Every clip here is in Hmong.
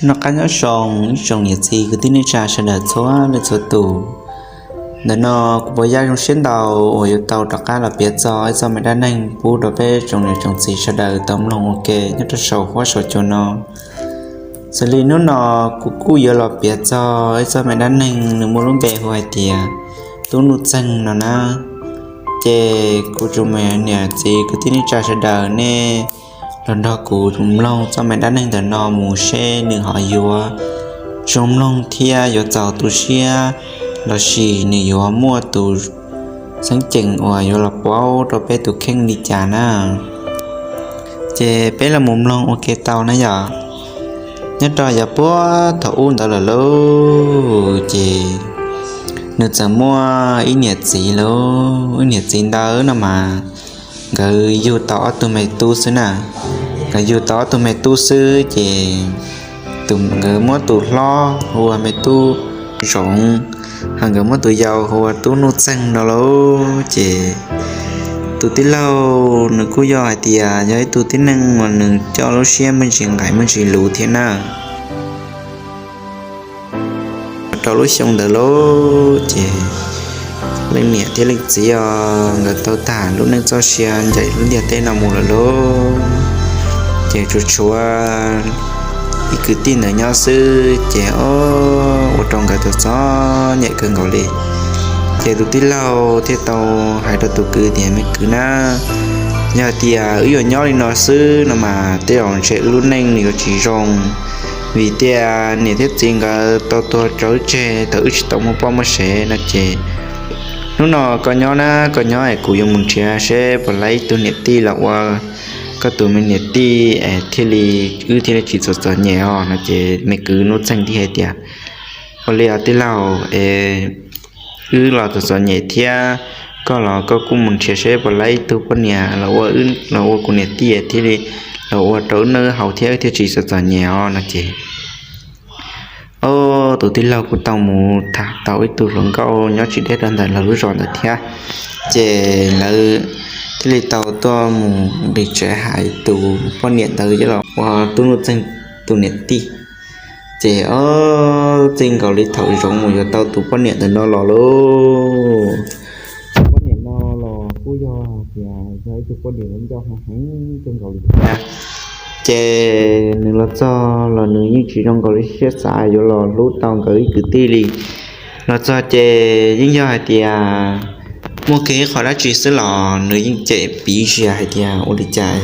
Noj qab nyob zoo ib tsoom niam txiv kwv tij neej tsa sawv daws txhua leej txhua tus. Ntawm no kuv Puas Yaj zoo siab ntau uas yuav tau rov qab los piav txog ib txoj me dab neeg pub rau peb tsoom niam tsoom txiv sawv daws tau mloog ua ke nyob rau saum huab saum cua no. Xws li hnub no kuv kuj yuav los piav txog ib txoj me dab neeg nws muaj lub npe hu hais tias Tub Nuj Txeeg no na. Ces kuv tsoom me niam txiv kwv tij neej tsa sawv daws nej los nrog kuv mloog txoj me dab neeg ntawm no mus seb nws ho yuav zoo mloog thiab yuav txaus tu siab lossis nws yuav muaj tus xeeb ceem uas yuav los paub rau peb tus kheej li cas na. Ces peb los mus mloog ua ke tau na yom. Nyob rau yav puag thaum ub ntawd lawm lauj, ces nws txawm muaj ib niam txiv lauj. Ib niam txiv ntawd no mas nkawd yug tau ob tug me tub xwb na. Nkawd yug tau ob tug me tub xwb ces nkawd muab tus hlob hu ua me tub Zoov, ho nkawd muab tus yau hu ua Tub Nuj Txeeg no lauj. Ces tus tij laug nws kuj yog hais tias yog ib tug tib neeg uas nws coj lub siab me ntsis nqaim me ntsis luv thiab na. Rau lub xyoo ntawd lauj, ces leej niam thiab leej txiv os nkawd tau tag lub neej txoj sia ncaim lub ntiaj teb no mus lawm lauj. Ces tsuas tshuav ib kwv tij ntawd nyob xwb ces o, ua rau nkawd txom txom nyem kawg nkaus li. Ces tus tij laug thiaj tau hais rau tus kwv tias, me kwv na, yog tias wb yuav nyob li no xwb no mas tej zaum ntshe wb lub neej nws yuav tsis zoo, vim tias niam thiab txiv nkawd tau tuag tso wb tseg thaum wb tsis tau muaj poj muaj sev no ces hnub no koj nyob na, koj nyob es kuv yuav mus nrhiav seb puas laib ib tug niam tij los ua koj tus me niam tij es thiaj li, wb thiaj li tsis txom txom nyem os no ces me kwv Nuj Txeeg thiaj hais tias, ua li os tij laug es wb los txom txom nyem thiab, koj los koj kuj mus nrhiav seb puas laib ib tug poj niam los ua, los ua kuv niam tij thiaj li los ua rau wb noj wb haus thiab wb thiaj tsis txom txom nyem os no ces o, tus tij laug kuj tau mus tham tau ib tug hluas nkauj nyob tsis deb rau ntawm lawv lub zos ntawd thiab. Ces lawv thiaj li tau tuaj mus nqis tsev hais tus poj niam ntawd los ua Tub Nuj Txeeg tus niam tij. Ces o, txij nkaus li thaum Zoov mus yuav tau tus poj niam ntawm no los lauj, tus poj niam no los kuj yog tias yog ib tug poj niam uas ncauj heev heev kawg nkaus li thiab. Ces nws los txog los nws yeej tsis zoo nkaus li siab xav yuav los hlub tau nkawd ib kwv tij li. Los txog ces yeej yog hais tias muaj kiag ib qho dab tsi xwb los nws yeej cem piv zias hais tias ua li cas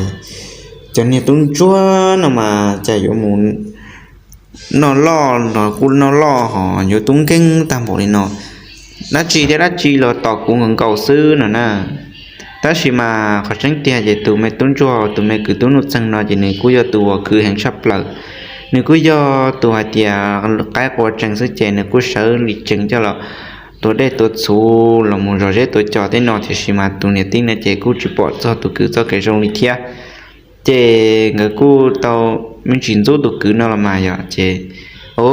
cov niag tub ntsuag no mas cas yuav mus noj loj los kuj noj loj ho yuav tub nkeeg tag npaum li no. Dab tsi thiab dab tsi los tos kuv nkaus nkaus xwb no na. Tab sis mas qhov tseeb tiag ces tus me tub ntsuag tus me kwv Tub Nuj Txeeg no ces nws kuj yog tus uas khwv heev tshaj plaws. Nws kuj yog tus hais tias qaib qua tsees xwb ces nws kuj sawv li tsees coj los tua dej tua txhuv los mus zov zeb tua cos tej no, tiam sis mas tus niam tij no ces kuj tsis pom txog tus kwv txoj kev zoo li thiab. Ces nkawd kuj tau me ntsis ntxub tus kwv no los mas yom, ces o,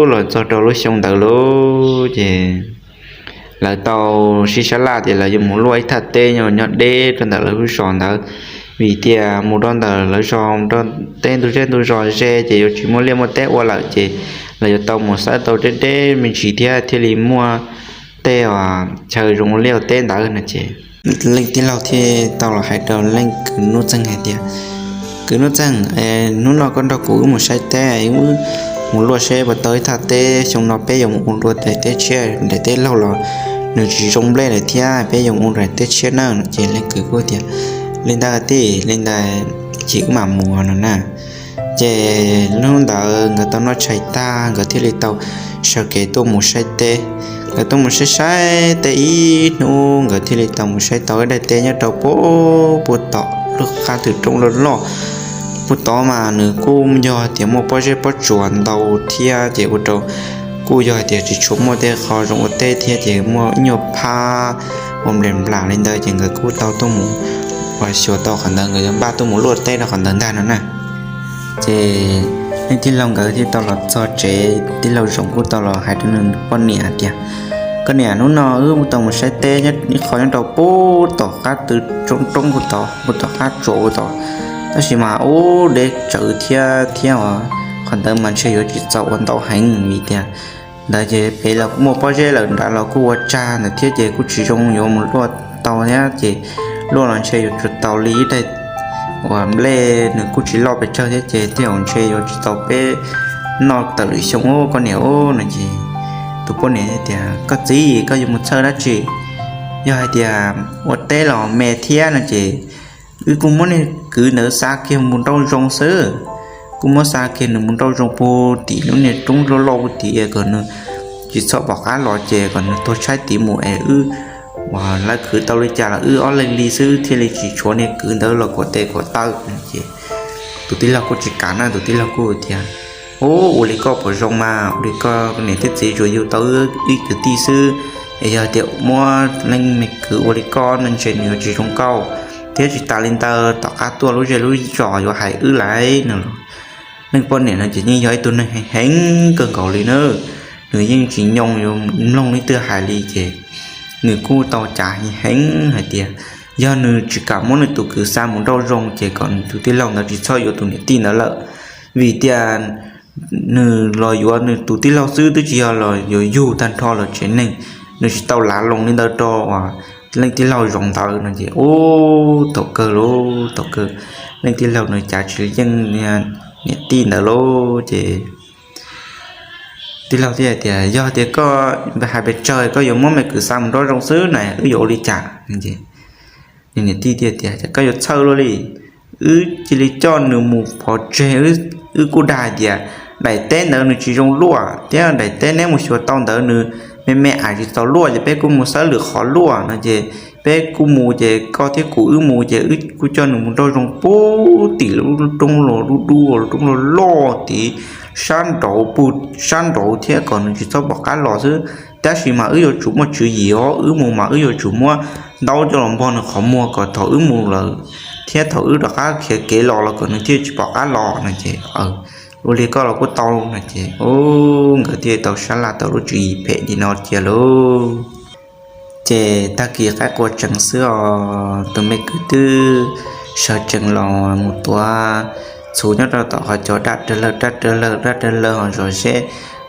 los txog rau lub xyoo ntawd lauj, ces lawv tau sib sab laj tias lawv yuav mus luaj ib thaj teb nyob deb rau ntawm lawv lub zos ntawd, vim tias mus rau ntawm lawv zos rau teb ntug zej ntug zos ze ces yuav tsis muaj liaj muaj teb ua lawm, ces lawv yuav tau mus xawb tau deb deb me ntsis thiab thiaj li muaj tej chaw zoo ua liaj ua teb ntawd no ces leej tij laug thiaj tau los hais rau leej kwv Nuj Txeeg hais tias, kwv Nuj Txeeg, hnub no koj nrog kuv wb mus saib teb, wb mus luaj seb puas tau ib thaj teb, xyoo no peb yuav mus ua luaj daim teb tshiab, daim teb laug los nws tsis zoo nplej lawm thiab, peb yuav mus ua daim teb tshiab nawb no ces leej kwv kuj tias, li ntawd tij, li ntawd ces wb mam mus no na. Ces hnub ntawd nkawd tau noj tshais tag nkawd thiaj li tau sawv kev tuaj mus saib teb. Nkawd tuaj mus saib saib teb ib hnub nkawd thiaj li tau mus saib tau ib daim teb nyob rau puag puag tom lub qab twg roob loj loj. Puag tod mas nws kuj yog tias muaj pob zeb pob tsuas ntau thiab ces ua rau kuj yog hais tias tsis tshua muaj tej qho zoo ua teb thiab ces muaj ib nyuag phab ua nplas nplas li ntawd ces nkawd kuj tau tuaj mus ua xyuas tau qhov ntawd, nkawd yuav npaj tuaj mus luaj teb rau qhov ntawd ntag no na. Ces leej tij laug nkawd thiaj tau los txog tsev, tij laug Zoov kuj tau los hais rau nws poj niam hais tias, koj niam, hnub no wb tau mus saib teb ib qho nyob rau puag tom qab twg roob roob puag tod, puag tom qab tsuas puag tod, tab sis mas ub deb tsawv thiab thiab os, Qhov ntawd mas ntshe yuav tsis txaus ua ntau heev vim tias ntawd ces pem los kuj muaj pob zeb lawm, nrad los kuj ua tsag ntawd thiab ces kuj tsis zoo yuav mus luaj tau thiab ces luaj los ntshe yuav tsuas tau li ib daim uas nplej nws kuj tsis loj pes tsawg thiab ces tej zaum ntshe yuav tsis tau peb noj tawm lwm xyoo ub koj niam ub no ces tus poj niam tias, Koj txiv, koj yuav mus txhawj dab tsi? Yog hais tias ua teb los me thiab no ces wb kuj muab niag kwv ntawd xa kiag mus nrauj zoo xwb. Kuj muab xa kiag nws mus nrauj zoo puag tim lub niag roob loj loj puag tim kom nws tsis txhob pom qab los ces kom nws tuag tshaib tid mus es wb uas lawv khwv tau li cas los wb ob leeg li xwb thiaj li tsis tshuav niag kwv ntawd los kuam tes kuam taw. Ces tus tij laug kuj tsis kam na, tus tij laug kuj tias, Ub, ua li koj puas zoo mas, ua li koj niam thiab txiv tsuas yug tau wb ib kwv tij xwb, es yog tias muab leej me kwv ua li koj no ntshe nws yuav tsis zoo nkauj, thiab tsis tas li ntawd tom qab tuaj lub zej lub zos yuav hais wb lawm no. Leej poj niam no ces yeej yog ib tug neeg heev heev kawg nkaus li na, nws yeej tsis nyoo yuav mloog leej twg hais li ces nws kuj tau cav heev heev hais tias yog nws tsis kam muab nws tus kwv xa mus nrauj zoo ces kom nws tus tij laug ntawd tsis txhob yuav tus niam tij ntawd lawm, vim tias nws los yuav nws tus tij laug xwb twb tsis yog los yuav yug tag nrho lawv tsev neeg, nws tsis tau lav loo li ntawd rau uas leej tij laug zoo ntawd no ces ub, thaum kawg lauj, thaum kawg leej tij laug nws cav tsis yeej niam tij ntawd lauj ces tij laug thiaj tias, Yog tias koj hais pes tsawg koj yuav muab me kwv xa mus nrauj zoo xwb na wb yuav ua li cas? Nws niam tij thiaj tias, Koj yuav txhawj luaj li, wb cia li coj nws mus pov tseg. Wb kuj dag hais tias daim teb ntawd nws tsis zoo luaj thiab daim teb neb mus xyuas tau ntawd nws me me ais tsis txaus luaj ces peb kuj mus xawb lwm qhov luaj no ces peb kuj mus ces koj thiab kuv wb mus ces wb kuj coj nws mus nrauj zoo puag tim lub roob los dub dub, lub roob loj loj tid, sab nraud puag sab nraud thiab kom nws tsis txhob pom qab los xwb. Tab sis mas wb yuav tsum muaj tswv yim os, wb mus mas wb yuav tsum muab ntaub coj los npog nws qhov muag kom thaum wb mus lawm thiab thaum wb rov qab khiav kev los los kom nws thiaj tsis pom qab los no ces, Ua li koj los kuj tau no ces nkawd thiaj tau sab laj tau lub tswv yim phem li no cia lauj. Ces tag kis qaib qua tsees xwb os, tus me kwv twb sawv tsees los mus tuav txhuv nyob rau tom qhov cos daj rawg lawg daj rawg lawg daj rawg lawg ho zom zeb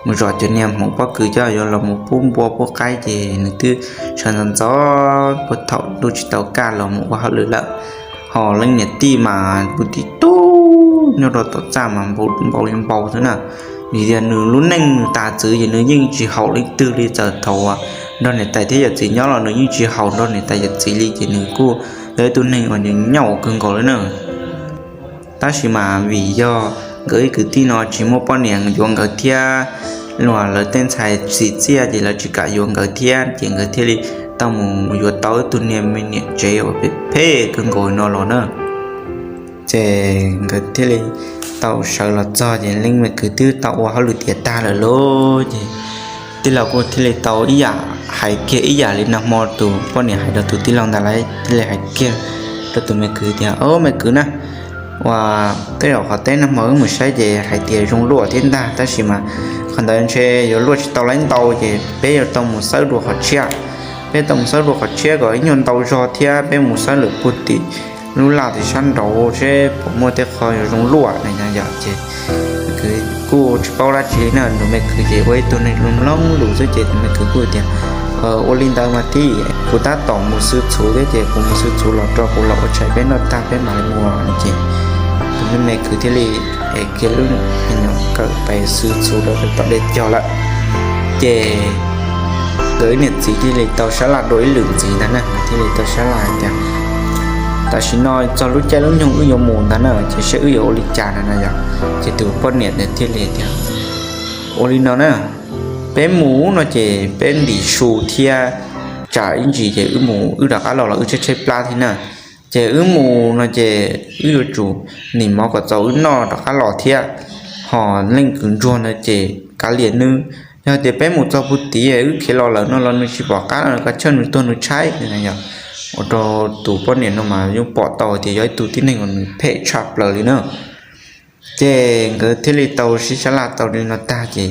mus zom cov niag hmoov pob kws coj yuav los mus pub npua pub qaib ces nws twb sawv ntxov ntxov puag thaum ntuj tsis tau kaj los mus ua hauj lwm lawm. Ho leej niam tij mas pw tib tug nyob rau tom txaj mas npau li npau xwb na. Vim tias nws lub neej nws tas txwv ces nws yeej tsis haum leej twg li, txawm thaum uas nrog niam tais thiab yawm txiv nyob los nws yeej tsis haum nrog niam tais yawm txiv li ces nws kuj yog ib tug neeg uas nyaum kawg nkaus li na. Tab sis mas vim yog nkawd ib kwv tij no tsis muaj poj niam yuav nkawd thiab, los lawv tej ntxhais txim txiaj ces lawv tsis kam yuav nkawd thiab ces nkawd thiaj li tau mus yuav tau ib tug niag me niam tsev uas phem phem kawg nkaus no los na. Ces nkawd thiaj li tau sawv los txog ces leej me kwv twb tau ua hauj lwm tiav tag lawm lauj. Ces tij laug kuj thiaj li tau ib yam hais kiag ib yam li nag hmo tus poj niam hais rau tus tij laug ntawd lawm, thiaj li hais kiag rau tus me kwv tias, Au me kwv na, uas tej zaum qhov teb nag hmo wb mus saib ces hais tias zoo luaj thiab ntag, tab sis mas qhov ntawd ntshe yuav luaj tsis tau lawm ntau ces peb yuav tau mus xawb dua qhov tshiab. Peb tau mus xawb dua qhov tshiab kom ib nyuag ntau zog thiab peb mus xawb lawm puag tim lub laj tim sab nraud seb puas muaj tej qho yuav zoo luaj no. Yog ces kuj tsis paub dab tsi li na, nws me kwv ces ua ib tug neeg mloog lus xwb ces nws me kwv kuj tias, Ua li ntawd mas tij, kuv tab tom mus xwb txhuv thiab ces kuv mus xwb txhuv los rau kuv los ua tshais peb noj tag peb mam li mus no. Ces tus me kwv thiaj li es kiag lub me nyuam kawm pais xwb txhuv rau tom dej cog lawm. Ces nkawd ib niam txiv thiaj li tau sab laj dua ib lwm ntxiv ntag na, thiaj li tau sab laj hais tias, Tam sim no txog lub caij lub nyoog wb yuav mus ntag na, ces seb wb yuav ua li cas no na yog. Ces tus poj niam ntawd thiaj li tias, Ua li no na, peb mus no ces peb ntim su thiab, tsam ib ntsis ces wb mus wb rov qab los los wb tshaib tshaib plab thiab na. Ces wb mus no ces wb yuav tsum ntim mov kom txaus wb noj rov qab los thiab. Ho leej kwv ntsuag ntawd ces kav liam nws, yog tias peb mus txog puag tid wb khiav los lawm no los nws tsis pom qab no kav chawj nws tuag nws tshaib. Ua rau tus poj niam no mas yeej pom tau tias yog ib tug tib neeg uas nws phem tshaj plaws li na. Ces nkawd thiaj li tau sib sab laj tau li no tag ces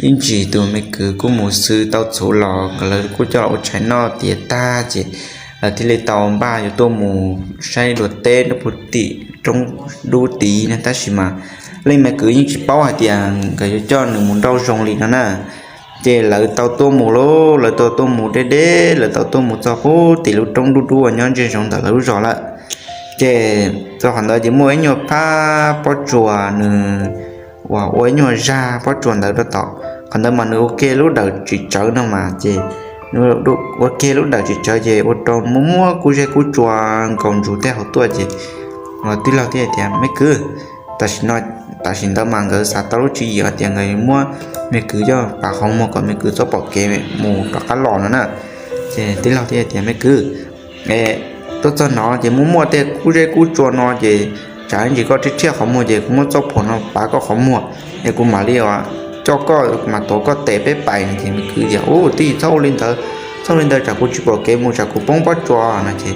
ib ntsis tus me kwv kuj mus xwb tau txhuv los lawv kuj coj los ua tshais noj tiav tag ces lawv thiaj li tau npaj yuav tuaj mus saib dua teb rau puag tim roob dub tid na, tab sis mas leej me kwv yeej tsis paub hais tias nkawd yuav coj nws mus nrauj zoo li no na. Ces lawv tau tuaj mus lauj, lawv tau tuaj mus deb deb, lawv tau tuaj mus txog pub tim lub roob dub dub uas nyob ntseg zoov ntawm lawv lub zos lawm. Ces txog qhov ntawd ces muaj ib nyuag phab pob tsuas nws uas ua ib nyuag zaj pob tsuas ntawd rau tom qhov ntawd mas nws ua kiag lub dawm tsis tsawv no mas ces ua kiag lub dawm tsis tsawv ces ua rau muaj muab kub zeb kub tsua nkaus ntsuv tej hauv tuaj ces tij laug thiaj tias, Me kwv, tam sim no, tam sim ntawd mas nkawd xav tau lub tswv yim tias nkawd muab me kwv coj pav qhov muag kom me kwv txhob pom kev mus rov qab los no na. Ces tij laug thiaj tias, Me kwv, tuaj txog no ces muaj muaj tej kub zeb kub tsua no ces tsam ntsis koj thiaj rhiab qhov muag ces kuv muab txoj phuam no pav koj qhov muag es kuv mam li coj koj mas tuav koj tes peb pais no. Ces me kwv tias, Ub, tij, txhob ua li ntawd, txhob ua li ntawd tsam kuv tsis pom kev mus tsam kuv poob pob tsuas no. Ces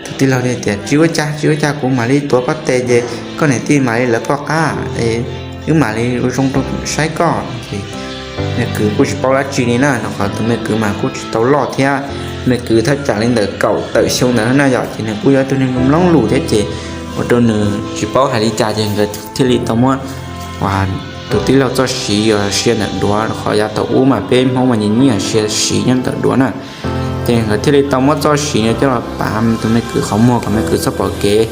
tus tij laug thiaj tias, Tsis ua cas, tsis ua cas, kuv mam li tuav koj tes ces koj niam tij mam li lawv koj qab, wb mam li ua zoo rau saib koj. Ces me kwv kuj tsis paub dab tsi li na, rau qhov tus me kwv mas kuj tsis tau loj thiab, me kwv thaj tsam li ntawm kaum tawm xyoo ntawd na yom, ces nws kuj yog ib tug neeg mloog lus thiab ces ua rau nws tsis paub hais li cas ces nkawd thiaj li tau muab tus tij laug txoj siv uas sia ntawm duav, qhov yav thaum ub mas peb Hmoob mas nyiam nyiam sia siv nyob ntawm duav na. Ces nkawd thiaj li tau muab txoj siv no coj los pav tus me kwv qhov muag kom me kwv txhob pom kev.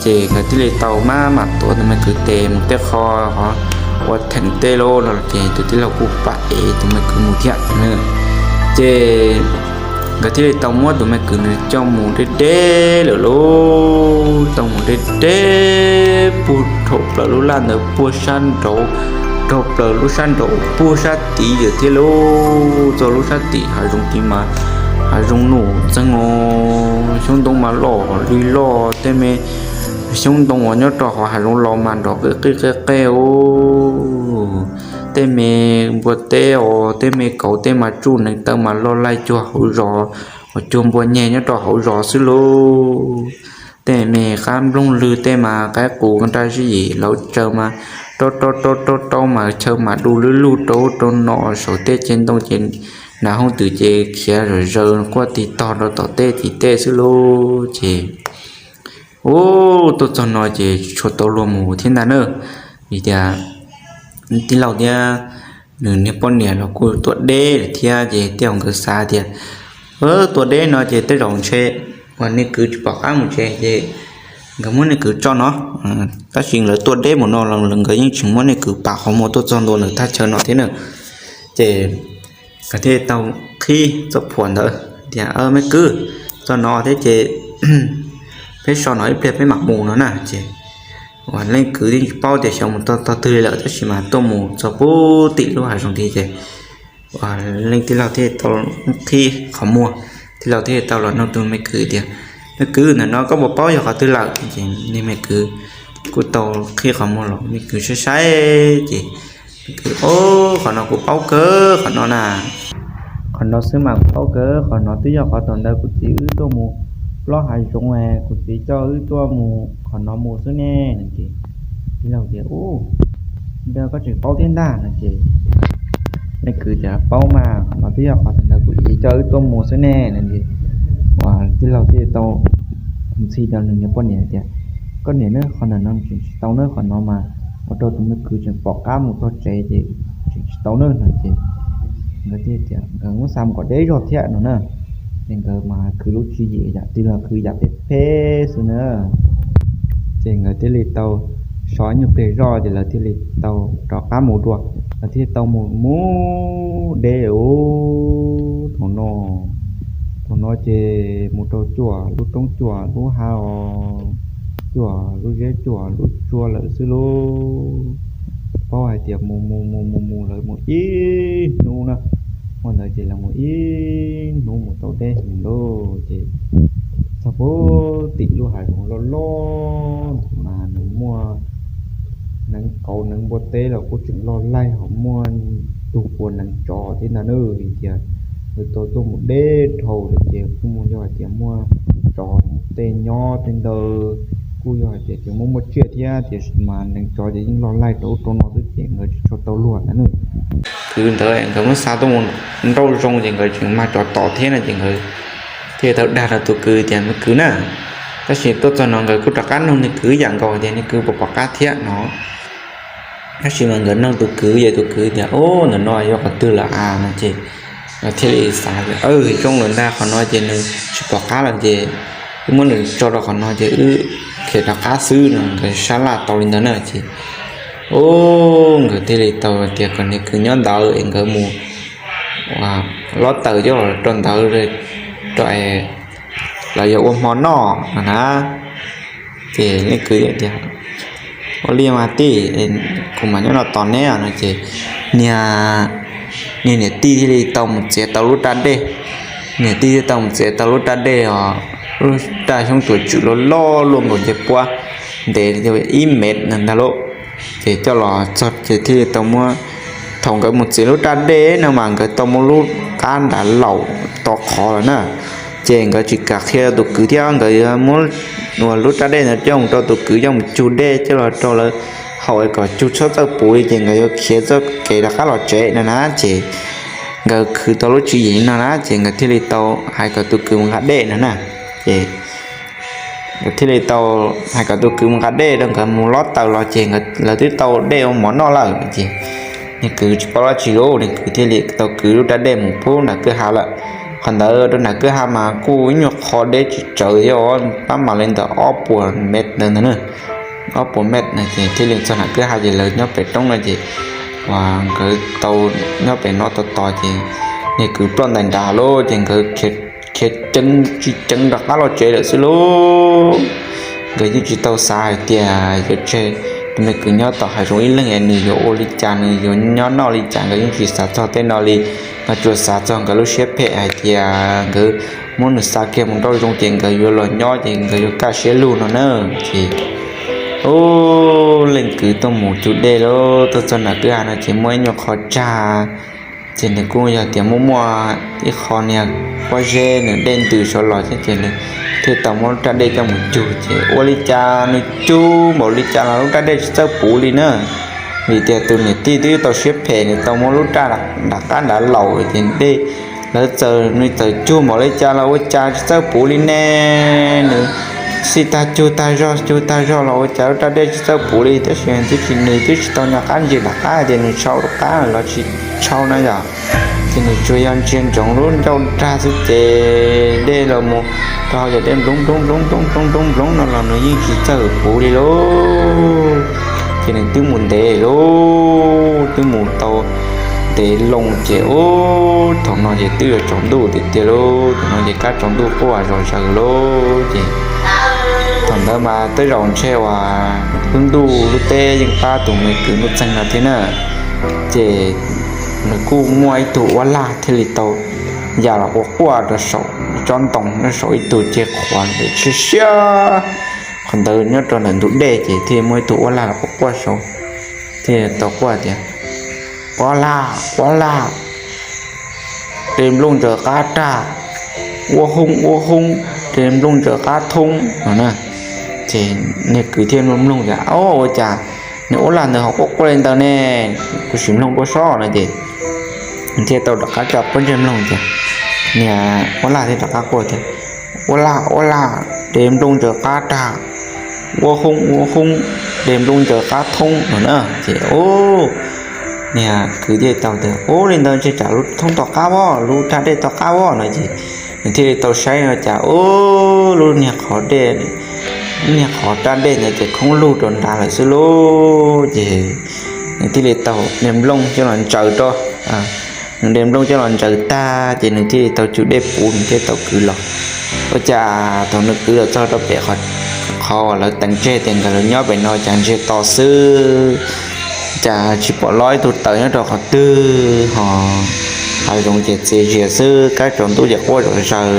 Ces nkawd thiaj li tau maj mam tuav tus me kwv tes mus tej qho, qhov ua theem tej lawm no ces tus tij laug kuj pam ev tus me kwv mus thiab. Ces nkawd thiaj li tau muab tus me kwv nws coj mus deb deb lawm lauj, tau mus deb deb puag dhau plaws lub laj ntawd puag sab nraud, dhau plaws lub sab nraud puag sab tid lawm thiab lauj. Txog lub sab tim hav zoov tid mas hav zoov num txeeg os, xyoob ntoo mas loj li loj, tej me xyoob ntoo uas nyob rau hauv hav zoov los mas nrov qeej qeej qeej qeej os. Tej me npua teb os, tej me kauv tej mas tsuj neev taw mas loj laij cuag hauv zos, uas cuag npua nyeg nyob rau hauv zos xwb lauj. Tej me qab nplooj lwg tej mas qaib qus nraj zij yim lauv tsaws mas rau rau rau rau rau mas chaw mas du lwb lug rau rau no, saum tej ceg ntoo ces nas hooj twm ces khiav zom zaws quaj tig tog rau tom tej tim tej xwb lauj. Ces ub, tuaj txog no ces tsis tshua tau luag mus thiab ntag na, vim tias tij laug thiab nws niag poj niam los kuj tuaj deb lawm thiab ces tej zaum nkawd xav tias, Tua deb no ces tej zaum ntshe uas niag kwv tsis pom qab mus tsev ces nkawd muab niag kwv tso no. Tab sis lawv tua deb mus no los nkawd yeej tseem muab niag kwv pav qhov muag tuaj txog ntua ntawm thaj chaw no thiab na. Ces nkawd thiaj tau qhib txoj phuam ntawd tias, Me kwv, txog no thiab ces peb so no ib pliag peb mam mus no na. Ces uas leej kwv yeej tsis paub tias xyov mus txog tog twg li lawm, tab sis mas tuaj mus txog pub tim lub hav zoov tid ces uas leej tij laug thiaj tau qhib qhov muag, tij laug thiaj tau los nug tus me kwv tias, Me kwv, ntawm no koj puas paub yog qhov twg lawm? Ces niag me kwv kuj tau qhib qhov muag los me kwv saib saib ces me kwv, Ob, qhov no kuv paub kawg qhov no na. Qhov no xwb mas kuv paub kawg, qhov no twb yog qhov thaum ntawd kuv txiv wb tuaj mus plob hav zoov, kuv txiv coj wb tuaj mus qhov no mus xwb ne. Ces tij laug tias, Ub, ntawd koj tseem paub thiab ntag no. Ces leej kwv tias, Paub mas, qhov no twb yog qhov thaum ntawd kuv txiv coj wb tuaj mus xwb ne no. Ces uas tij laug thiaj tau ntxhi rau nws niag poj niam tias, Koj niam na, qhov ntawm no tseem tsis tau na, qhov no mas ua rau tus me kwv tseem pom qab mus txog tsev ces tseem tsis tau na no. Ces nkawd thiaj tias nkawd muab xa mus kom deb zog thiab no na. Ces nkawd mas khwv lub tswv yim yam tij laug khwv yam phem phem xwb na. Ces nkawd thiaj li tau so ib nyuag pliag zoj ces lawv thiaj li tau rov qab mus dua. Lawv thiaj tau mus mus deb ub, thaum no, thaum no ces mus rau cuam lub roob cuam lub hav os, cuam lub zeb cuam lub tsua lawm xwb lauj. Paub hais tias mus mus mus mus mus lawv mus ib hnub na, ua ntawd ces lawv mus ib hnub mus tau deb heev lauj. Ces txog pub tim lub hav zoov loj loj ntawd mas nws muaj neev kauv neev npua teb los kuj tseem loj laij, ho muaj tug pua neev tsov thiab ntag na, vim tias lawv tau tuaj mus deb dhau lawm ces kuj muaj yog hais tias muaj tsov tej nyob tej ntawd, kuj yog hais tias tseem muaj muaj tsiaj thiab, tiam sis mas neev tsov ces yeej loj laij rau ub rau no xwb ces nkawd tsis tshua tau luag ntag na. Kwv ntawd nkawd muab xa tuaj mus nrauj zoo ces nkawd tseem mag tsov tom thiab no ces nkawd thiaj tau dag rau tus kwv tias, Me kwv na, tab sis tuaj txog no nkawd kuj rov qab nug niag kwv ib yam nkaus tias niag kwv puas pom qab thiab no. Tab sis mas nkawd nug tus kwv ces tus kwv tias, Ub, ntawm no yog qhov twg lawm a? no ces nkawd thiaj li xav tias, Zoo lawm ntag, qhov no ces nws tsis pom qab lawm ces wb muab nws tso rau qhov no ces wb khiav rov qab xwb no. Nkawd sab laj tau li ntawd na ces, ub, nkawd thiaj li tau tias kom niag kwv nyob ntawd es nkawd mus lob taws coj los rau ntawd rau es lawv yuav ua hmo noj no na. Ces leej kwv tias, Ua li mas tij, kuv mam nyob no tos neb no ces niag, niag niam tij thiaj li tau mus txiav tau lub raj dej. Niam tij thiaj tau mus txiav tau lub raj dej os, lub raj xyoob tsuas tswm loj loj luaj nkaus ncej puab, ntev ib mev ntag lauj. Ces coj los txog ces thiaj li tau muab, thaum nkawd mus txiav lub raj dej no mas nkawd tau muab lub qab nrad laum to qhov lawm na. Ces nkawd tsis kam qhia tus kwv thiab, nkawd yuav muab lub raj dej ntawd coj mus rau tus kwv coj mus cug dej coj los rau lawv haus kom cug txhob txawj puv li ces nkawd yuav khiav txoj kev rov qab los tsev no na. Ces nkawd khwv tau lub tswv yim no na ces nkawd thiaj li tau hais kom tus kwv mus nqa dej no na. Ces nkawd thiaj li tau hais kom tus kwv mus nqa dej rau nkawd mus lob taws los ces lawv twb tau dej ua mov noj lawm ces niag kwv tsis paub dab tsi lauj, niag kwv thiaj li tau kwv lub raj dej mus pub nram kwj ha lawm. Qhov ntawd rau nram kwj ha mas kuj ib nyuag qho deb tsis tsawg thiab, pab mam li ntawm ob puas mev ntawd ntag na. Ob puas mev no ces thiaj li txog nram kwj ha ces lawv nyob pem roob no ces uas nkawd tau nyob pem no tos tos ces niag kwv ploj ntais nrad lauj ces nkawd khiav ceev tsis ceev rov qab los tsev lawm xwb lauj. Nkawd yeej tsis tau xav hais tias yuav tseg tus me kwv nyob tom hav zoov ib leeg es nws yuav ua li cas, nws yuav nyob noj li cas, nkawd yeej tsis xav txog tej no li. Nkawd tsuas xav txog nkawd lub siab phem hais tias nkawd muab nws xa kiag mus nraum zoov ces nkawd yuav los nyob ces nkawd yuav kaj siab lug no na. Ces ub, leej kwv tuaj mus cug dej lauj, tuaj txog nram kwj ha no ces muaj ib nyuag qhov tsag. Ces nws kuj yog tias muaj muaj ib qho niag pob zeb nws dej ntws saud los thiab ces nws thiaj tau muab raj dej coj mus cug ces ua li cas nws cug npaum li cas los lub raj dej tsis txawj puv li na. Vim tias tus niam tij twb tau siab phem nws tau muab lub raj nram qab nrad laum ces dej lawv txawm, nws txawm cug npaum li cas los ua cas tsis txawj puv li ne. Nws xij tag cug tag zog cug tag zog los ua cas lub raj dej tsis txawj puv li, tab sis twb tsis, nws twb tsis tau nco qab ntsia nram qab tias nws tshau rov qab los tsis tshau na yom. Ces nws tsuas yog ntsia ntsoov lub ncauj rag xwb ces dej los mus rau hauv ces dej nplooj nplooj nplooj nplooj nplooj nplooj nplooj no los nws yeej tsis txawj puv li lauj. Ces nws twb mus ntev lauj, twb mus tau ntev loo ces ub, thaum no ces twb yuav tsaus ntuj tiag tiag lauj, thaum no ces kab tsaus ntuj quaj zom zaws lauj. Ces thaum ntawd mas tej zaum ntshe uas lub ntuj lub teb yeej pab tus me kwv Nuj Txeeg no thiab na. Ces nws kuj muaj ib tug uab lag thiaj li tau ya los quaj quaj rau saum tsob ntoo nyob saum ib tug ceg qhuav ntawm tshiab siab. Qhov ntawd nyob rau ntawm ntug dej ces thiaj muaj ib tug uab lag los quaj quaj saud, thiaj tau quaj tias, Uab lag, uab lag, de nplooj ntsaws qab rag, uab hoob uab hoob, de nplooj ntsaws qab thoob no na. Ces niag kwv thiaj mloog mloog tias, Au, ua cas niag uab lag ntawd ho quaj quaj li ntawd ne? Kuv sim mloog dua sob no ces thiaj tau rov qab tsa pob ntseg mloog tias, niag uab lag thiaj rov qab quaj tias, Uab lag, uab lag, de nplooj ntsaws qab rag, uab hoob uab hoob, de nplooj ntsaws qab thoob no na. Ces niag kwv thiaj tau tias, Ub, li ntawd ntshe tsam lub thoob tom qab voj, lub raj dej tom qab voj no. Ces nws thiaj li tau saib no cas ub, lub niag qhov dej, lub niag qhov raj dej ntawd ces khoob lug rau nrad lawm xwb lauj. Ces nws thiaj li tau de nplooj coj los ntsaws rau, nws de nplooj coj los ntsaws tag ces nws thiaj li tau cug dej puv, nws thiaj tau kwv los. Ua cas thaum nws kwv los txog rau pem qhov uas lawv teev tseg tias nkawd los nyob pem no cas ntsiag to xwb, cas tsis pom los ib tug tawm nyob rau qhov twg ho, hav zoov ces txias zias xwb, kab tsaus ntuj ces quaj zom zaws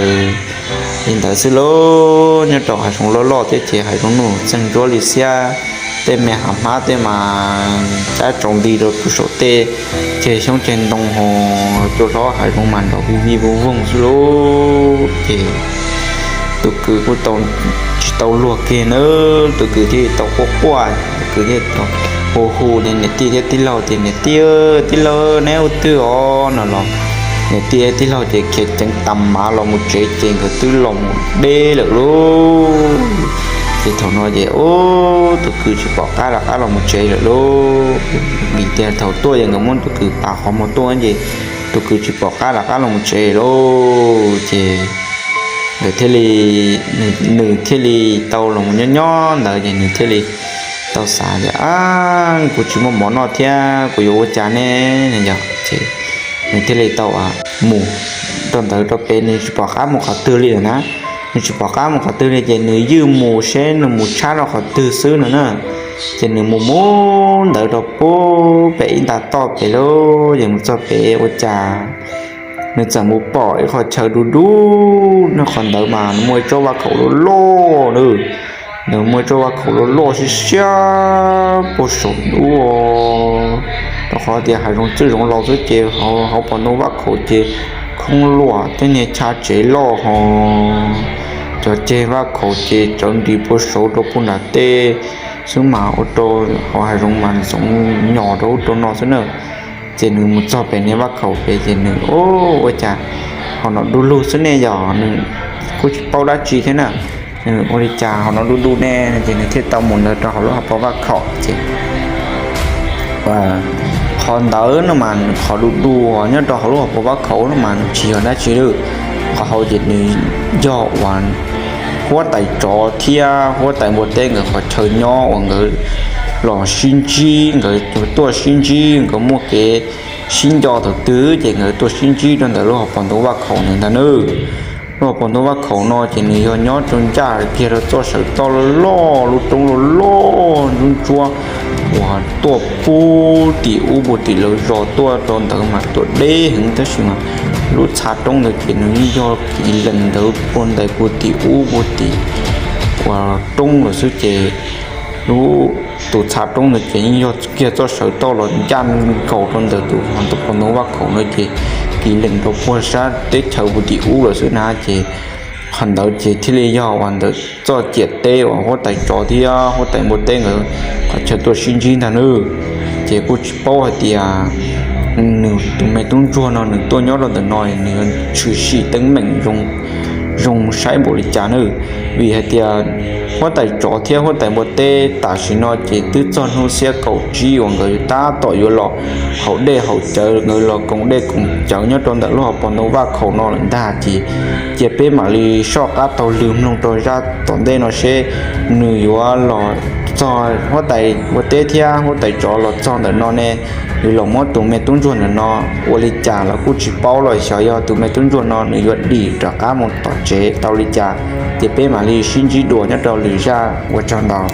li ntawd xwb lauj. Nyob rau hav zoov loj loj thiab ces hav zoov nuj txeeg ntsuab li xiab, tej me hav hmab tej mas cab tsaus nti rau puag saum tej ceg xyoob ceg ntoo ho, cua hlob hav zoov mas nrov vij vij voog voog xwb lauj. Ces tus kwv kuj tau, tsis tau luag kiag na, tus kwv thiaj tau quaj quaj, tus kwv thiaj tau hu hu niam tij thiab tij laug tias, Niam tij, tij laug, neb ua twg os? no los niam tij tij laug ces khiav ceev tas mav los mus tsev ces nkawd twb los mus deb lawm lauj. Ces thaum no ces ub, tus kwv tsis pom qab rov qab los mus tsev lawm lauj, vim tias thaum tuaj ces nkawd muab tus kwv pav qhov muag tuaj ces tus kwv tsis pom qab rov qab los mus tsev lauj. Ces nkawd thiaj li, nws thiaj li tau los mus nyob nyob ntawd ces nws thiaj li tau xav tias, Ab, kuv tsis muaj mov noj thiab kuv yuav ua cas ne? Yog ces nws thiaj li tau mus rau ntawd rau pem, nws tsis pom qab mus qhov twg li lawm na. Nws tsis pom qab mus qhov twg li ces nws ywj mus seb nws mus tshab rau qhov twg xwb no na. Ces nws mus mus ntawd rau pub pem ib nta toj pem lauj, ces mus txog pem ua cas nws txawm mus pom ib qho chaw du du, nyob qhov ntawd mas nws muaj ib tsob vaj khaum loj loj na. Nws muaj ib tsob vaj khaum loj loj siab siab puag saum ub, rau qhov tias hav zoov txwj zoov laus xwb ces hauv paus ntoo vaj khaum ces khoob luaj, tej niag chav tsev loj ho cov ceg vaj khaum ces tsawv nris puag saud rau puag nram tej xwb mas ua rau hauv hav zoov mas ntxoov nyos rau ub rau no xwb na. Ces nws mus txog pem niag vaj khaum pem ces nws, Ub, ua cas hauv no du lug xwb ne? Yog nws kuj tsis paub dab tsi thiab na. Nws ua li cas hauv no du du ne? Ces nws thiaj tau mus ntawd rau hauv lub hauv paus vaj khaum ces qhov ntawd no mas qhov du du nyob rau hauv lub hauv paus vaj khaum no mas nws tsis yog dab tsi lawm. Qhov hauv ces nws yog uas huab tais tsov thiab huab tais npua teb nkawd qhov chaw nyob uas nkawd los sib ntsib, nkawd tuaj sib ntsib, nkawd muaj kev sib nco thaum twg ces nkawd tuaj sib ntsib rau ntawm lub hauv paus ntoo vaj khaum ntawd ntag nawb. Lub hauv paus ntoo vaj khaum no ces nws yog nyob rau ncaj kiag rau txoj sawv toj loj loj, lub roob loj loj ntsuab ntsuab uas tuaj puag tim ub puag tim lawv zos tuaj rau ntawd mas tuaj deb heev tab sis mas lub txha roob ntawd ces nws yeej yog kiv lees ntawd puag ntais puag tim ub puag tim uas roob lawm xwb ces lub, tus txha roob ntawd ces yeej yog kiag txoj sawv toj los ncaj nkaus rau ntawm tus hauv paus ntoo vaj khaum ntawd ces kiv lees rau puag sab teb chaws puag tim ub lawm xwb na. Ces qhov ntawd ces thiaj li yog uas ntawm txoj ciam teb uas huab tais tsov thiab huab tais npua teb nkawd qhov chaw tuaj sib ntsib ntag nawb. Ces kuj tsis paub hais tias nws tus me tub ntsuag no nws tuaj nyob rau ntawm no nws yuav tshwm sim teeb meem zoo saib npaum li cas nawb. Vim hais tias huab tais tsov thiab huab tais npua teb tam sim no ces twb txog hnub xiab kaum tsib uas nkawd tab tom yuav los haus dej haus cawv, nkawd los koom dej koom cawv nyob rau ntawm lub hauv paus ntoo vaj khaum no lawm ntag. Ces cia peb mam li soj qab taug lw mloog rau zaj tom ntej no seb nws yuav los txog, huab tais npua teb thiab huab tais tsov los txog ntawm no ne, nws los muab tus me tub ntsuag ntawm no ua li cas los kuj tsis paub los xyov yog tus me tub ntsuag no nws yuav dim rov qab mus tom tsev tau li cas. Ces peb mam li sib ntsib dua nyob rau lwm zaj, ua tsaug ntau.